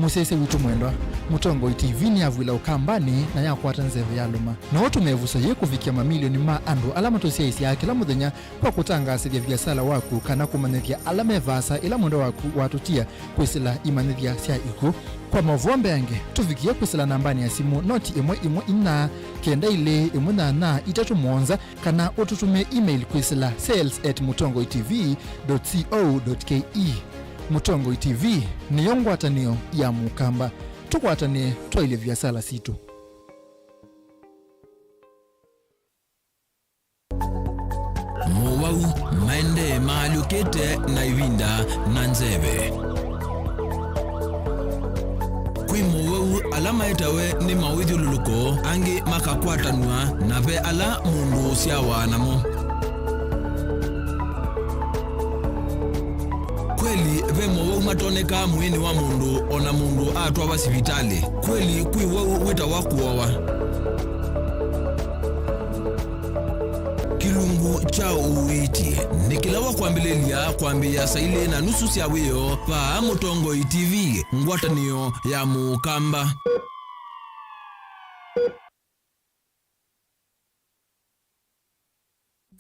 Mũsyaĩĩsya witũ mwendwa, Mũtongoi T V nĩyavw'ĩla Ũkambanĩ na yakwata nzeve ya lũma. No ũtũme ĩvuso yĩĩ kũvikĩa mamilioni ma andũ ala matũsyaĩĩsyaa kĩla mũthenya kwa kũtangaasĩthya viasala waku kana kũmanyĩthya ala me vaasa ĩla mwendwa waku watũtia kwĩsĩla imanyĩthya sya ikw'ũ. Kwa maũvoo mbeange, tũvikĩe kwĩsĩla nambanĩ ya simũ noti ĩmwe ĩmwe inya kenda ilĩ ĩmwe nyanya itatũ mũonza, kana ũtũtũmĩe email kwĩsĩla sales at mũtongoi T V dot co dot K E. Mũtongoi T V nĩyo ngwatanĩo ya Mũkamba. Tũkwatanĩe twaĩlye viasala sitũ. Mowau maendee maalyũkĩte na ĩvinda na nzeve. Kwĩ mowau ala maetawe nĩ mawĩthyũlũlũko, angĩ makakwatanw'a, na ve ala mũndũ ũsyawa namo. Kweli, ve mowau matonekaa mwĩĩnĩ wa mũndũ o na mũndũ atwawa sivitalĩ. Kweli, kwĩ wau wĩtawa kũowa. Kĩlungu kya ũiiti nĩ kĩla wa kwambĩlĩlya kwambĩĩa saa ilĩ na nusu sya wĩoo vaa Mũtongoi T V, ngwatanĩo ya Mũkamba.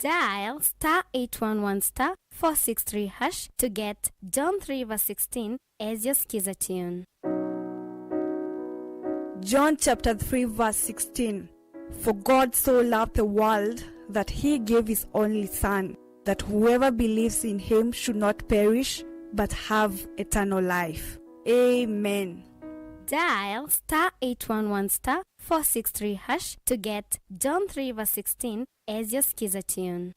Dial star eight one one star four six three hash to get John three verse sixteen as your skiza tune. John chapter three verse sixteen. For God so loved the world that he gave his only Son, that whoever believes in him should not perish but have eternal life. Amen. Dial star eight one one star four six three hash to get John three verse sixteen as your skiza tune.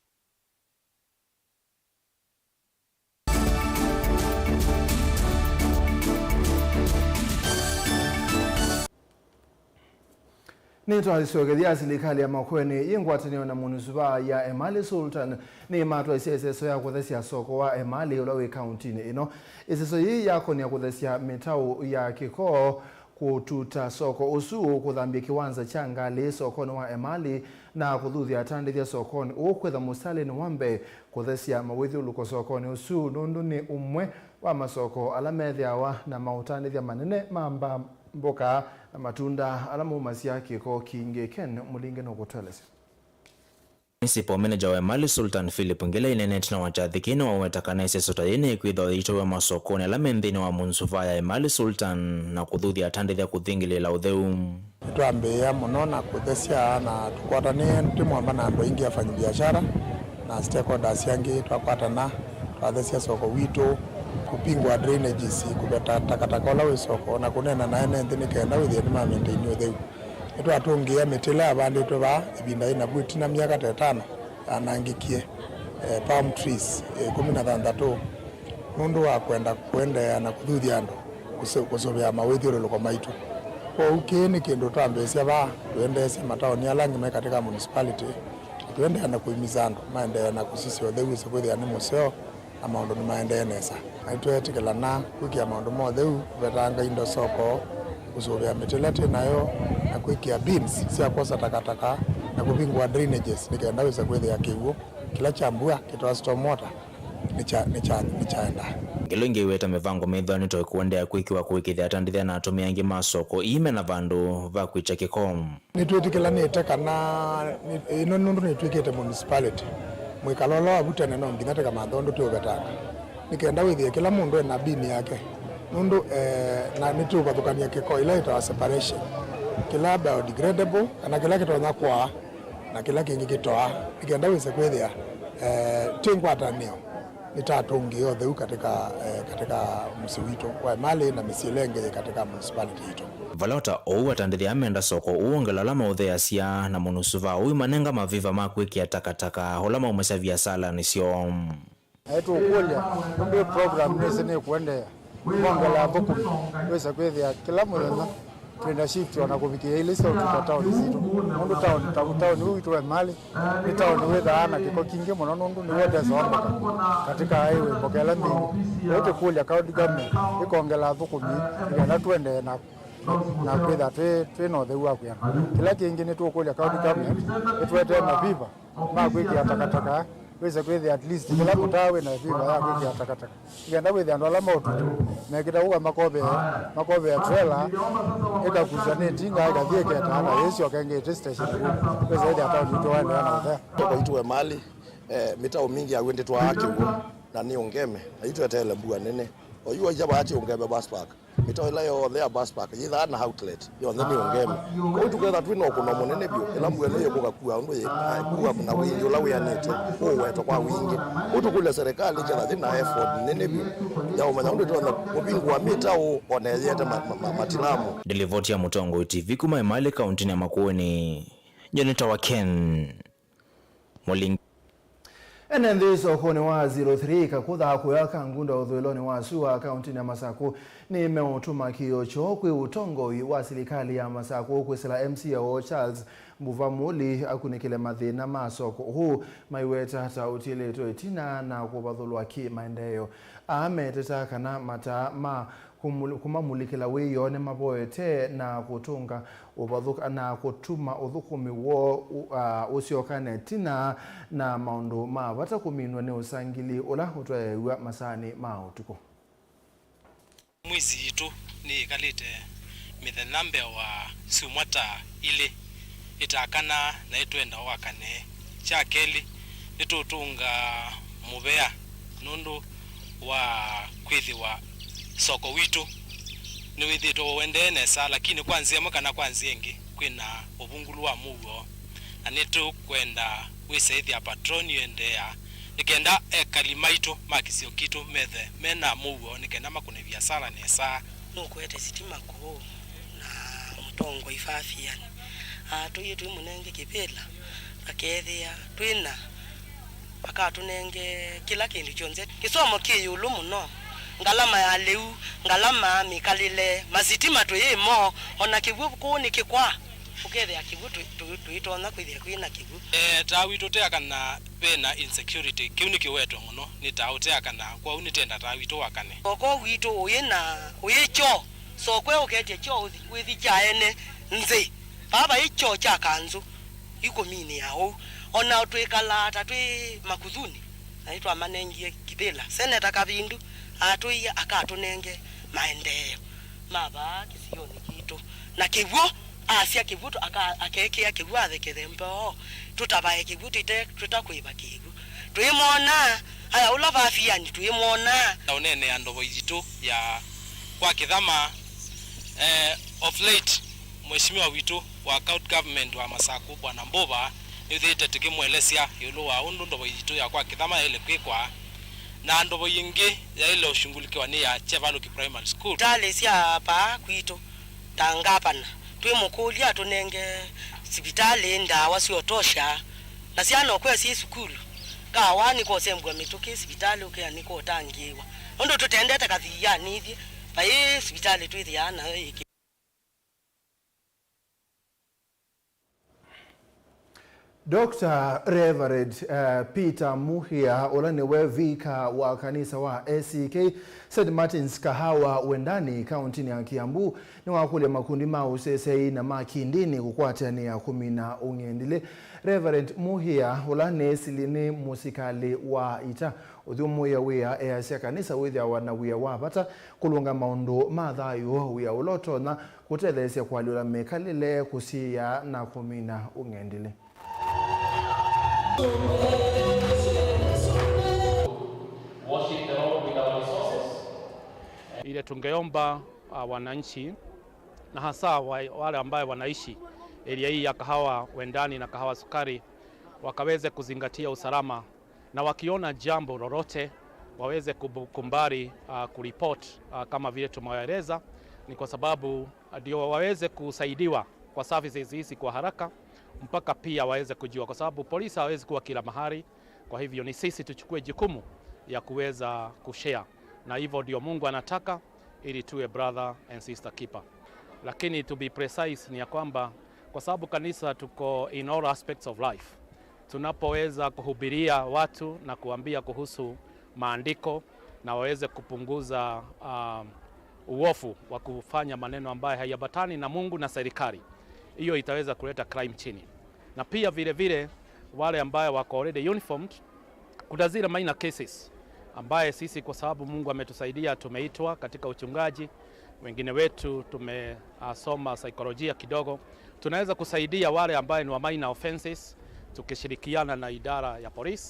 Nĩtwasyokethya silikalĩ ya Makueni yĩ ngwatanĩo na munisuvaa ya Emali Sultan nĩmatwaisye ĩseso ya kũthesya soko wa Emali ũla wĩ kauntinĩ ĩno. Ĩseso yĩĩ yakonĩa kũthesya mĩtaũ ya kĩko, kũtuta soko ũsu, kũthambya kĩwanza kya ngalĩ sokonĩ wa Emali, na kũthuthya atandĩthya sokonĩ ũũ kwĩtha mũstalĩnĩ wa mbee kũthesya mawĩthyũlũko sokonĩ ũsu, nũndũ nĩ ũmwe wa masoko ala methĩawa na maũtandĩthya manene ma mba-, mboka na matunda ala maumasya kĩko kingĩ. Ken Mũlinge nũkũtũelesya. Municipal Manager wa Emali Sultan Philip Ngila inenete na wakyathi kĩĩ nĩwaweta kana ĩseso ta yĩĩ nĩkwĩthwa yĩitwawa masokonĩ ala me nthĩnĩ wa munisuvaa ya Emali Sultan na kũthuthya atandĩthya kũthingĩlĩĩla ũtheu. Nĩtwambĩĩa mũno na kũthesya na tũkwatanĩe twĩ mwamba na andũ aingĩ, afanyabiashara na stakeholders angĩ, twakwatana twathesya soko witũ, kũpingwa drainages, kũveta takataka ũla wĩ soko, na kũneena na ene nthĩ nĩ kenda wĩthĩe nĩmamaintaini ũtheu. Nĩtwatũngĩĩa mĩtĩ ĩla yavandĩtwe vaa ĩvinda yĩ navu ĩtina myaka ta ĩtano, Anangĩkie, eh, palm trees, eh, ĩkũmi na thanthatũ nũndũ wa kwenda kũendeea na kũthuthya andũ kũsũ-, kũsũvĩa mawĩthyũlũlũko maitũ. Kwoou kĩĩ nĩ kĩndũ twambĩĩsya vaa, tũendeesye mataoni ala angĩ me katika municipality, na tũendeea na kũimisa andũ maendeee na kũsisya ũtheu wĩse kwĩthĩa nĩ mũseo na maũndũ nĩmaendee nesa. Na nĩtweetĩkĩlana kwĩkĩa maũndũ ma ũtheu, kũvetanga indo soko, kũsũvĩa mĩtĩ ĩla twĩ nayo, na kwĩkĩa bins sya kwosa takataka, na kũvingũa drainages nĩ kenda wĩse kwĩthĩa kĩw'ũ kĩla kya mbua kĩtwaa storm water nĩkya-, nĩkya-, nĩkyaenda. Ngelũ ĩngĩ ĩweta mĩvango mĩthwa nĩtwaĩ kũendeea kwĩkĩwa kũĩkĩĩthya atandĩthya na atũmĩi angĩ ma soko ii mena vandũ va kwĩkya kĩko. Nĩtwĩtĩkĩlanĩte kana nĩ-, ĩno nũndũ nĩtw'ĩkĩte municipality, mwĩkalo ũla wavu tene no nginya tĩkamanthe ũndũ twĩũvetanga, nĩ kenda wĩthĩe kĩla mũndũ ena bini yake, nũndũ, eh, na nĩtũũvathũkany'a kĩko ĩla ĩtawa separation, kĩla biodegradable kana kĩla kĩtonya kwaa na kĩla kĩngĩ kĩtoaa, nĩ kenda wĩse kwĩthĩa, eh, twĩ ngwatanĩo nĩtatũngĩe ũtheu katika, eh, katika mũsyĩ witũ wa Emali na mĩsyĩ ĩla ĩngĩ yĩ katika municipality yitũ. Vala o ta ũu, atandĩthya menda soko ũwongela ala maũtheasya na mũnusu vaa ũimanenga maviva ma kwĩkĩa takataka ũla maumasya viasalanĩ syoo. Na nĩtũũkũlya, nũndũ ĩ program nĩsĩ nĩkũendeea kwongela athũkũmi, wĩse kwĩthĩa kĩla mũthenya twĩna shift o na kũvikĩĩa ilĩ sya ũtukũ taoni sitũ, nũndũ taoni, ta-, taoni ũũ witũ wa Emali nĩ taoni wĩthaa na kĩko kingĩ mũno, nũndũ nĩw'o ũtesa wamboka katika highway mboka ĩla mbingĩ. Kwoou tũkũlya county government ĩkongela athũkũmi nĩ kenda tũendee na, na kwĩtha twĩ, twĩ na ũtheu wa kwĩana. Kĩla kĩngĩ nĩtũkũlya county government ĩtũetee maviva ma kwĩkĩa takataka, wĩse kwĩthĩa at least kĩla mũtaa wĩ na ĩviva ya kwĩkĩa takataka, nĩ kenda wĩthĩa andũ ala maũtũtũ mekĩta ũu makovea, makovea trela, ĩkakuswa nĩ ĩtinga, ĩkathi ĩketaa, na yĩsyoka ĩngĩ ĩtĩ station kũu, wĩse ĩthĩa taoni witũ waendeea na ũthea. Soko itũ wa Emali, eh, mĩtaũ mingĩ ya w'o ndĩtwaa kĩw'ũ, na nĩ ũngeme, na itweteele mbua nene. Oyu waija vaa ti ũngeme bus park. Mĩtaũ ĩla yonthe ya bus park yĩthaa na outlet yonthe nĩ ũngeme. Kwoou tũketha twĩ na ũkũno mũnene vyũ, ĩla mbua ĩno yĩkũka kua ũndũ yĩ, kua na wingĩ ũla wĩanĩte, ũũwetwa kwa wingĩ. Kwoou tũkũlya serikali ĩketha yĩ na effort nene vyũ ya ũmanya ũndũ ĩtonya kũvingũa mĩtaũ o na ĩyĩete ma-, ma-, ma-, matilamu. Ndilivoti ya Mũtongoi T V kuma Emali kauntinĩ ya Makueni, nyie nĩtawa Ken Mũlingi. Ene nthĩ sokonĩ wa zero three Kakũtha kũya Kangunda ũthũĩlonĩ wa Sua kauntinĩ ya Masakũ nĩmeũtũma kĩĩo kyoo kwĩ ũtongoi wa silikalĩ ya Masakũ kwĩsĩla M C A woo Charles Mbuva Mũli akunĩkĩle mathĩna ma soko ũũ maiweta ta ũtilĩtwe ĩtina na kũvathũlwa kĩ maendeeo. Aa meteta kana mataa ma kũmul-, kũmamulĩkĩla wĩoo nĩmavoete na kũtũnga ũvathũka-, na kũtuma ũthũkũmi woo ũ-, a, ũsyoka na ĩtina na maũndũ ma vata kũminwa nĩ ũsangili ũla ũtwaĩaw'a masaanĩ ma ũtukũ. Mwĩsĩ yitũ nĩyĩkalĩte mĩthenya mbee wa syumwa ta ilĩ ĩtakana na ĩtwenda wakane. Kya kelĩ, nĩtũũtũnga mũvea nũndũ wa kwĩthĩwa soko witũ nĩwĩthĩĩtwe ũendee nesa, lakini kwa nzĩa ĩmwe kana kwa nzĩa ĩngĩ kwĩna ũvungũlu wa mũuo, na nĩtũkwenda wĩse ĩthĩa patroni ĩendeea nĩ kenda ekali maitũ ma kĩsio kitũ methe mena mũuo nĩ kenda makũne viasala nesa. Nũkũete sitima kũũ na mũtongoi Fafian atũie twĩmũnenge kĩvĩla, akethĩa twĩna, akatũnenge kĩla kĩndũ kyonthe. Kĩsomo kĩ ĩũlũ mũno, ngalama ya lĩu, ngalama mĩkalĩle, masitima tũyĩmo, ona kĩw'ũ kũũ nĩ kĩkwa, ũkethĩa kĩw'ũ tũ-, tũ-, tũitonya kwĩthĩa kwĩna kĩw'ũ. Eh, taa witũ ũteakana vena insecurity, kĩu nĩkĩwetwe mũno nĩ taa ũteakana, kwoou nĩtenda taa witũ wakane. Soko witũ ũyĩ na, ũyĩ kyoo, soko ũketye kyoo ũthi, wĩthi kya ene nthĩ. Vaa vai kyoo kya kanzũ ikũminĩa ũu. Ona twĩkalaa ta twĩ makuthunĩ, na nĩtwamanengie kĩvĩla. Seneta Kavindu atwĩie akatũnenge maendeeo ma vaa kĩsionĩ kitũ. Na kĩw'ũ, asya kĩw'ũ, tũ-, aka-, akekĩa kĩw'ũ athekethe mboo, tũtavae kĩw'ũ tũte-, tũtakwĩva kĩw'ũ. Twĩmwonaa, aya ũla Vafiani twĩmwonaa. Na ũneenea ndovo yitũ ya kwa kĩthama, eh, of late, Mheshimiwa witũ wa County Government wa Masakũ, Bwana Mbuva, nĩwĩthĩĩte tũkĩmũelesya ĩũlũ wa ũndũ ndovo yitũ ya kwa kĩthama yaĩle kwĩkwa, na ndovo yĩngĩ yaĩle ũshungulikiwa nĩ ya Chevaluki Primary School. Sivitalĩ sya vaa kwitũ, ta ngavana, twĩmũkũlya atũnenge sivitalĩ ndawa sya ũtosha, Na syana ũkwea syĩ sukulu, kawa nĩkosembwa mĩtũkĩ, sivitalĩ ũkea nĩkotangĩĩwa. Nũndũ tũtendete kathiianĩ ithyĩ, vai sivitalĩ twĩthĩaa nayo ĩkĩ. Doctor Reverend, eh, Peter Muhia, ũla nĩwe vika wa kanisa wa A C K Saint Martin's Kahawa Wendani, kauntinĩ ya Kiambu, nĩwakũlya makundi ma ũseseĩ na ma kĩndĩnĩ kũkwatanĩa kũmina ũng'endilĩ. Reverend Muhia, ũla nĩsili nĩ mũsikalĩ wa ita ũthyũmũĩa wĩa, easya kanisa wĩthĩawa na wĩa wa vata kũlũnga maũndũ ma thayũ, wĩa ũla ũtonya kũtetheesya kũalyũla mĩkalĩle, kũsiĩĩa na kũmina ũng'endilĩ. Worship the Lord with our resources. Ile tungeomba, uh, wananchi na hasa wa-, wale ambaye wanaishi area hii ya Kahawa Wendani na Kahawa Sukari wakaweze kuzingatia usalama na wakiona jambo lolote waweze kubu-, kumbari, uh, kuripoti, uh, kama vile tumewaeleza, ni kwa sababu ndio waweze kusaidiwa kwa services hizi kwa haraka, mpaka pia waweze kujua, kwa sababu polisi hawezi kuwa kila mahali. Kwa hivyo ni sisi tuchukue jukumu ya kuweza kushare, na hivyo ndio Mungu anataka ili tuwe brother and sister keeper. Lakini to be precise ni ya kwamba kwa sababu kanisa tuko in all aspects of life, tunapoweza kuhubiria watu na kuambia kuhusu maandiko na waweze kupunguza, um, uofu wa kufanya maneno ambayo haiambatani na Mungu na serikali, hiyo itaweza kuleta crime chini. Na pia vile vile wale ambayo wako already uniformed, kuna zile minor cases ambaye sisi kwa sababu Mungu ametusaidia tumeitwa katika uchungaji, wengine wetu tumesoma saikolojia kidogo, tunaweza kusaidia wale ambaye ni wa minor offenses tukishirikiana na idara ya police,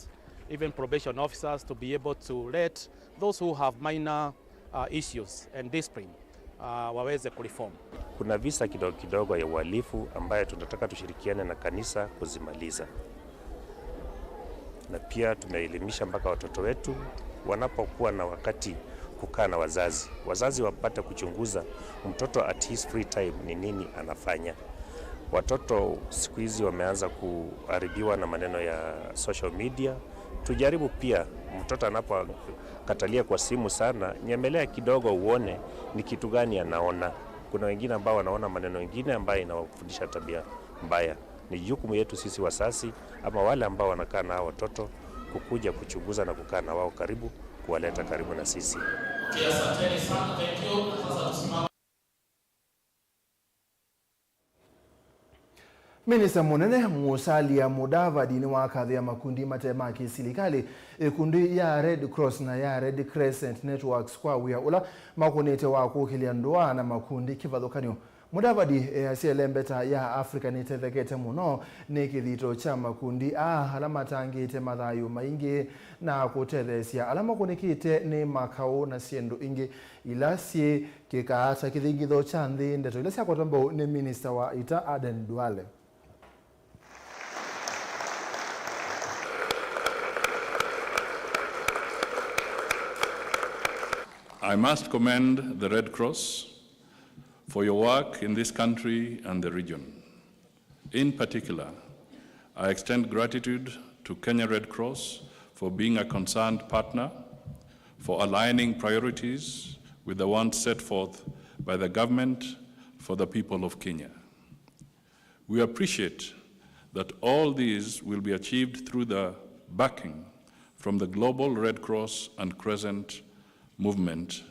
even probation officers, to be able to let those who have minor, uh, issues and discipline, uh, waweze kureform. Kuna visa kidogo kidogo ya uhalifu ambayo tunataka tushirikiane na kanisa kuzimaliza. Na pia tumeelimisha mpaka watoto wetu wanapokuwa na wakati kukaa na wazazi, wazazi wapate kuchunguza mtoto at his free time ni nini anafanya. Watoto siku hizi wameanza kuharibiwa na maneno ya social media. Tujaribu pia, mtoto anapokatalia kwa simu sana, nyemelea kidogo uone ni kitu gani anaona. Kuna wengine ambao wanaona maneno mengine ambayo inawafundisha tabia mbaya. Ni jukumu yetu sisi wasasi ama wale ambao wanakaa na hao watoto kukuja kuchunguza na kukaa na wao karibu, kuwaleta karibu na sisi. Okay, asanteni sana. Thank you. Sasa tusimame. Minista mũnene Musalia Mudavadi nĩwakathĩa makundi mate ma kĩsilikalĩ, ĩkundi ya Red Cross na ya Red Crescent Networks kwa wĩa ũla makũnĩte wa kũkĩlya ndũa na makundi kĩvathũkany'o. Mudavadi easya ĩlembeta ya Africa nĩtethekete mũno nĩ kĩthito kya makundi aa ala matangĩĩte mathayũ maingĩ na kũtetheesya ala makũnĩkĩte nĩ makaũ na syĩndũ ingĩ ila syĩ kĩkaa ta kĩthingitho kya nthĩ. Ndeto ila syakwatwa mbau nĩ minista wa ita Aden Duale. I must commend the Red Cross for your work in this country and the region. In particular, I extend gratitude to Kenya Red Cross for being a concerned partner, for aligning priorities with the ones set forth by the government for the people of Kenya. We appreciate that all these will be achieved through the backing from the global Red Cross and Crescent movement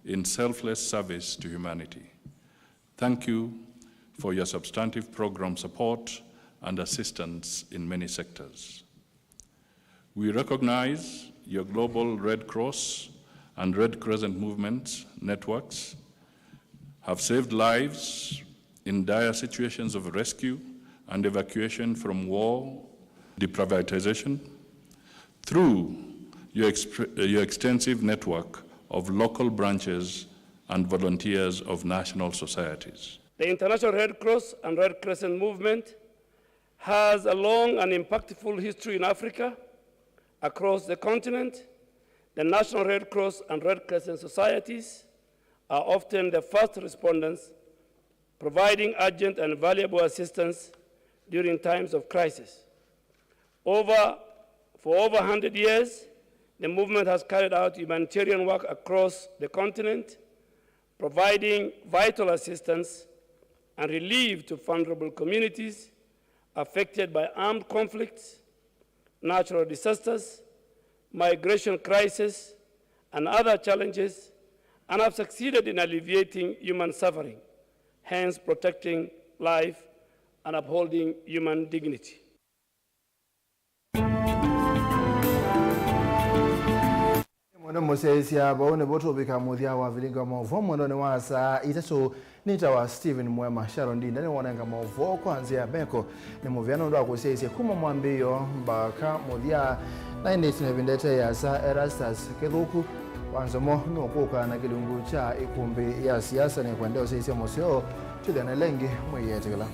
in selfless service to humanity. Thank you for your substantive program support and assistance in many sectors. We recognize your global Red Cross and Red Crescent movements networks have saved lives in dire situations of rescue and evacuation from war, deprivatization, through your exp-, your extensive network of local branches and volunteers of national societies. The International Red Cross and Red Crescent movement has a long and impactful history in Africa. Across the continent, the National Red Cross and Red Crescent societies are often the first respondents, providing urgent and valuable assistance during times of crisis. Over, for over one hundred years, the movement has carried out humanitarian work across the continent, providing vital assistance and relief to vulnerable communities affected by armed conflicts, natural disasters, migration crisis, and other challenges, and have succeeded in alleviating human suffering, hence protecting life and upholding human dignity. Mũno mũsyaĩĩsya, vau nĩvo tũvika mũthya wa vilingi wa maũvoo mwendonĩ wa saa itatũ. Nĩtawa Stephen Mwema. Sharon Ndinda nĩwonenga maũvoo kwa nzĩa ya meko. Nĩ mũvea nũndũ wa kũsyaĩĩsya kuma mwambĩĩo mbaka mũthya. Na ĩndĩ ĩtina ĩvinda ĩte yĩasa, Erastus Kĩthũku wa Nzomo nũkũka na kĩlungu kya ĩkũmbĩ ya siasa. Nĩkwenda ũsyaĩĩsya mũseo, twĩthĩane lengĩ mwĩyĩetĩkĩla.